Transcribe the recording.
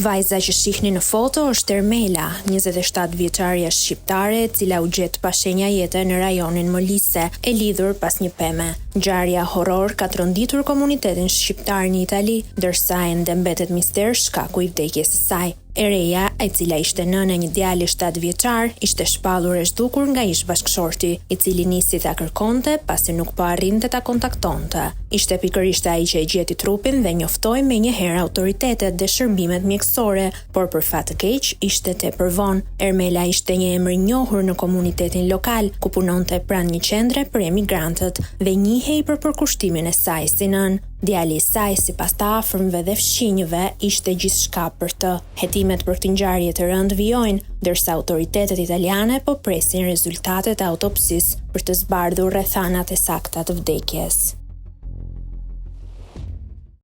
Vajza që shihni në foto është Ermela, 27 vjeçarja shqiptare e cila u gjet pa shenja jete në rajonin Molise, e lidhur pas një peme. Ngjarja horror ka tronditur komunitetin shqiptar në Itali, ndërsa ende mbetet mister shkaku i vdekjes së saj. E reja, e cila ishte nënë e një djali 7 vjeçar, ishte shpallur e zhdukur nga ish bashkëshorti, i cili nisi ta kërkonte pasi nuk po arrinte ta kontaktonte. Ishte pikërisht ai që e gjeti trupin dhe njoftoi menjëherë autoritetet dhe shërbimet mjekësore, por për fat të keq ishte tepër vonë. Ermela ishte një emër i njohur në komunitetin lokal, ku punonte pranë një qendre për emigrantët dhe njihej për përkushtimin e saj si nënë. Djali i saj, sipas të afërmve dhe fqinjëve, ishte gjithçka për të. Hetimet për këtë ngjarje të rëndë vijojnë, ndërsa autoritetet italiane po presin rezultatet e autopsisë për të zbardhur rrethanat e sakta të vdekjes.